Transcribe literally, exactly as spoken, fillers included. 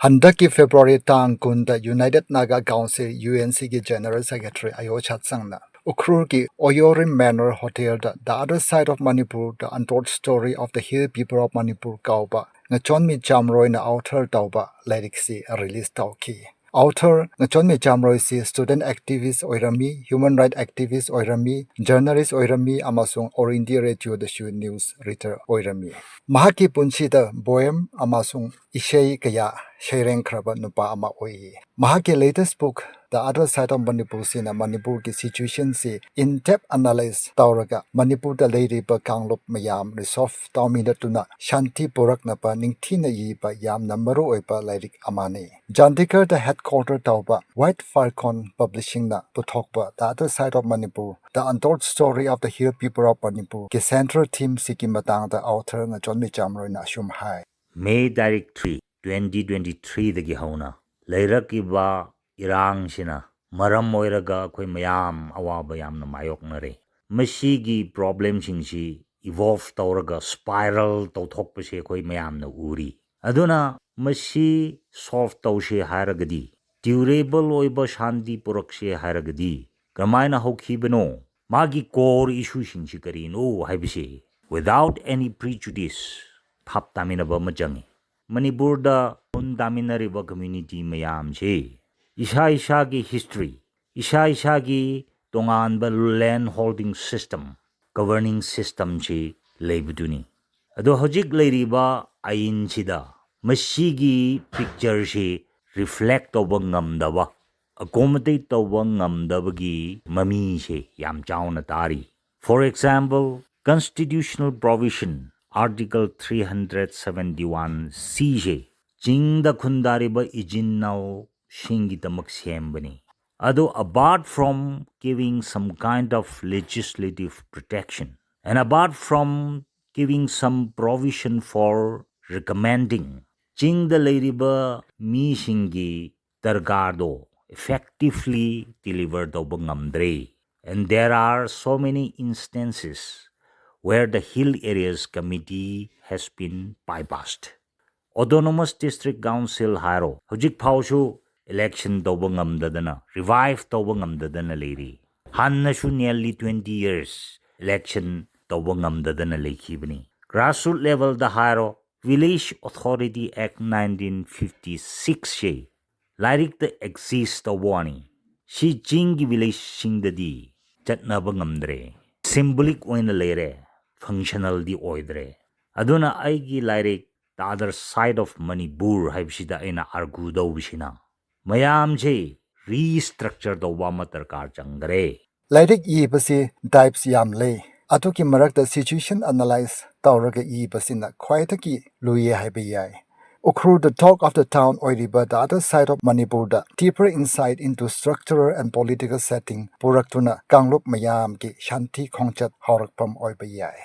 ꯍꯟꯗꯛꯀꯤ February ꯇꯥꯡ ꯀꯨꯟꯗ United Naga Council, UNCꯒꯤ General Secretary ꯑꯌꯣ ꯁꯥꯠꯁꯪꯅ ꯎꯈ꯭ꯔꯨꯜꯒꯤ ꯑꯣꯌꯣꯔꯤꯝ Manor Hotelꯗ The Other Side of Manipur, The Untold Story of the Hill People of Manipur ꯀꯧꯕ ꯉꯆꯣꯟꯃꯤ ꯆꯥꯝꯔꯣꯏꯅ author ꯇꯧꯕ ꯂꯥꯏꯔꯤꯛꯁꯤ release ꯇꯧꯈꯤ꯫ Author ꯉꯆꯣꯟꯃꯤ ꯆꯥꯝꯔꯣꯏꯁꯤ student activist ꯑꯣꯏꯔꯝꯃꯤ, human right activist ꯑꯣꯏꯔꯝꯃꯤ, journalist ꯑꯣꯏꯔꯝꯃꯤ ꯑꯃꯁꯨꯡ All India Radioꯗꯁꯨ news reader ꯑꯣꯏꯔꯝꯃꯤ꯫ ꯃꯍꯥꯛꯀꯤ ꯄꯨꯟꯁꯤꯗ poem ꯑꯃꯁꯨꯡ ꯏꯁꯩ ꯀꯌꯥ ꯁꯩꯔꯦꯡꯈ꯭ꯔꯕ ꯅꯨꯄꯥ ꯑꯃ ꯑꯣꯏꯌꯦ꯫ ꯃꯍꯥꯛꯀꯤ latest book The Other Side of Manipurꯁꯤꯅ ꯃꯅꯤꯄꯨꯔꯒꯤ situationꯁꯤ in depth analyze ꯇꯧꯔꯒ ꯃꯅꯤꯄꯨꯔꯗ ꯂꯩꯔꯤꯕ ꯀꯥꯡꯂꯨꯞ ꯃꯌꯥꯝ resolve ꯇꯧꯃꯤꯟꯅꯗꯨꯅ ꯁꯥꯟꯇꯤ ꯄꯨꯔꯛꯅꯕ ꯅꯤꯡꯊꯤꯅ ꯏꯕ ꯌꯥꯝꯅ ꯃꯔꯨꯑꯣꯏꯕ ꯂꯥꯏꯔꯤꯛ ꯑꯃꯅꯤ꯫ ꯆꯥꯟꯗꯤꯒꯔꯗ headquarter ꯇꯧꯕ White Falcon Publishingꯅ ꯄꯨꯊꯣꯛꯄ The Other Side of Manipur, The Untold Story of the Hill People of Manipurꯒꯤ central themeꯁꯤꯒꯤ ꯃꯇꯥꯡꯗ author ꯉꯆꯣꯟꯃꯤ ꯆꯥꯝꯔꯣꯏꯅ ꯑꯁꯨꯝ ꯍꯥꯏ꯫ May ꯇꯥꯔꯤꯛ three, twenty twenty threeꯗꯒꯤ ꯍꯧꯅ ꯂꯩꯔꯛꯂꯤꯕ ꯏꯔꯥꯡꯁꯤꯅ ꯃꯔꯝ ꯑꯣꯏꯔꯒ ꯑꯩꯈꯣꯏ ꯃꯌꯥꯝ ꯑꯋꯥꯕ ꯌꯥꯝꯅ ꯃꯥꯌꯣꯛꯅꯔꯦ꯫ ꯃꯁꯤꯒꯤ problemꯁꯤꯡꯁꯤ evolve ꯇꯧꯔꯒ spiral ꯇꯧꯊꯣꯛꯄꯁꯦ ꯑꯩꯈꯣꯏ ꯃꯌꯥꯝꯅ ꯎꯔꯤ꯫ ꯑꯗꯨꯅ ꯃꯁꯤ solve ꯇꯧꯁꯦ ꯍꯥꯏꯔꯒꯗꯤ, durable ꯑꯣꯏꯕ ꯁꯥꯟꯇꯤ ꯄꯨꯔꯛꯁꯦ ꯍꯥꯏꯔꯒꯗꯤ, ꯀꯔꯝꯍꯥꯏꯅ ꯍꯧꯈꯤꯕꯅꯣ, ꯃꯥꯒꯤ core issueꯁꯤꯡꯁꯤ ꯀꯔꯤꯅꯣ ꯍꯥꯏꯕꯁꯤ without any prejudice ꯚꯥꯞ ꯇꯥꯃꯤꯟꯅꯕ ꯑꯃ ꯆꯪꯉꯤ꯫ ꯃꯅꯤꯄꯨꯔꯗ ꯈꯨꯟ ꯇꯥꯃꯤꯟꯅꯔꯤꯕ community ꯃꯌꯥꯝꯁꯤ ꯏꯁꯥ ꯏꯁꯥꯒꯤ history, ꯏꯁꯥ ꯏꯁꯥꯒꯤ ꯇꯣꯉꯥꯟꯕ land holding system, governing systemꯁꯤ ꯂꯩꯕꯗꯨꯅꯤ꯫ ꯑꯗꯣ ꯍꯧꯖꯤꯛ ꯂꯩꯔꯤꯕ ꯑꯥꯏꯟꯁꯤꯗ ꯃꯁꯤꯒꯤ pictureꯁꯤ reflect ꯇꯧꯕ ꯉꯝꯗꯕ, accommodate ꯇꯧꯕ ꯉꯝꯗꯕꯒꯤ ꯃꯃꯤꯁꯦ ꯌꯥꯝ ꯆꯥꯎꯅ ꯇꯥꯔꯤ꯫ For example, constitutional provision, Article three hundred seventy-one Cꯁꯦ ꯆꯤꯡꯗ ꯈꯨꯟꯗꯥꯔꯤꯕ ꯏꯆꯤꯟ ꯏꯅꯥꯎꯁꯤꯡꯒꯤꯗꯃꯛ ꯁꯦꯝꯕꯅꯤ꯫ ꯑꯗꯣ apart from giving some kind of legislative protection and apart from giving some provision for recommending, ꯆꯤꯡꯗ ꯂꯩꯔꯤꯕ ꯃꯤꯁꯤꯡꯒꯤ ꯗꯔꯀꯥꯔꯗꯣ effectively deliver ꯇꯧꯕ ꯉꯝꯗ꯭ꯔꯦ꯫ And there are so many instances where the Hill Areas Committee has been bypassed. Autonomous District Council ꯍꯥꯏꯔꯣ, ꯍꯧꯖꯤꯛ ꯐꯥꯎꯁꯨ election ꯇꯧꯕ ꯉꯝꯗꯗꯅ, revive ꯇꯧꯕ ꯉꯝꯗꯗꯅ ꯂꯩꯔꯤ꯫ ꯍꯥꯟꯅꯁꯨ nearly twenty years election ꯇꯧꯕ ꯉꯝꯗꯗꯅ ꯂꯩꯈꯤꯕꯅꯤ꯫ Grassroot levelꯗ ꯍꯥꯏꯔꯣ, Village Authority Act nineteen fifty sixꯁꯦ ꯂꯥꯏꯔꯤꯛꯇ exist ꯇꯧꯕ ꯋꯥꯅꯤ꯫ ꯁꯤ ꯆꯤꯡꯒꯤ villageꯁꯤꯡꯗꯗꯤ ꯆꯠꯅꯕ ꯉꯝꯗ꯭ꯔꯦ, symbolic ꯑꯣꯏꯅ ꯂꯩꯔꯦ, functionalꯗꯤ ꯑꯣꯏꯗ꯭ꯔꯦ꯫ ꯑꯗꯨꯅ ꯑꯩꯒꯤ ꯂꯥꯏꯔꯤꯛ The Other Side of Manipur ꯍꯥꯏꯕꯁꯤꯗ ꯑꯩꯅ argue ꯇꯧꯕꯁꯤꯅ, ꯃꯌꯥꯝꯁꯦ restructure ꯇꯧꯕ ꯑꯃ ꯗꯔꯀꯥꯔ ꯆꯪꯈ꯭ꯔꯦ꯫ ꯂꯥꯏꯔꯤꯛ ꯏꯕꯁꯤ types ꯌꯥꯝ ꯂꯩ꯫ ꯑꯗꯨꯒꯤ ꯃꯔꯛꯇ situation analyse ꯇꯧꯔꯒ ꯏꯕꯁꯤꯅ ꯈ꯭ꯋꯥꯏꯗꯒꯤ ꯂꯨꯏꯌꯦ ꯍꯥꯏꯕ ꯌꯥꯏ꯫ ꯎꯈ꯭ꯔꯨꯜꯗ talk of the town ꯑꯣꯏꯔꯤꯕ The Other Side of Manipurꯗ deeper insight into structural and political setting ꯄꯨꯔꯛꯇꯨꯅ ꯀꯥꯡꯂꯨꯞ ꯃꯌꯥꯝꯒꯤ ꯁꯥꯟꯇꯤ ꯈꯣꯡꯆꯠ ꯍꯧꯔꯛꯐꯝ ꯑꯣꯏꯕ ꯌꯥꯏ꯫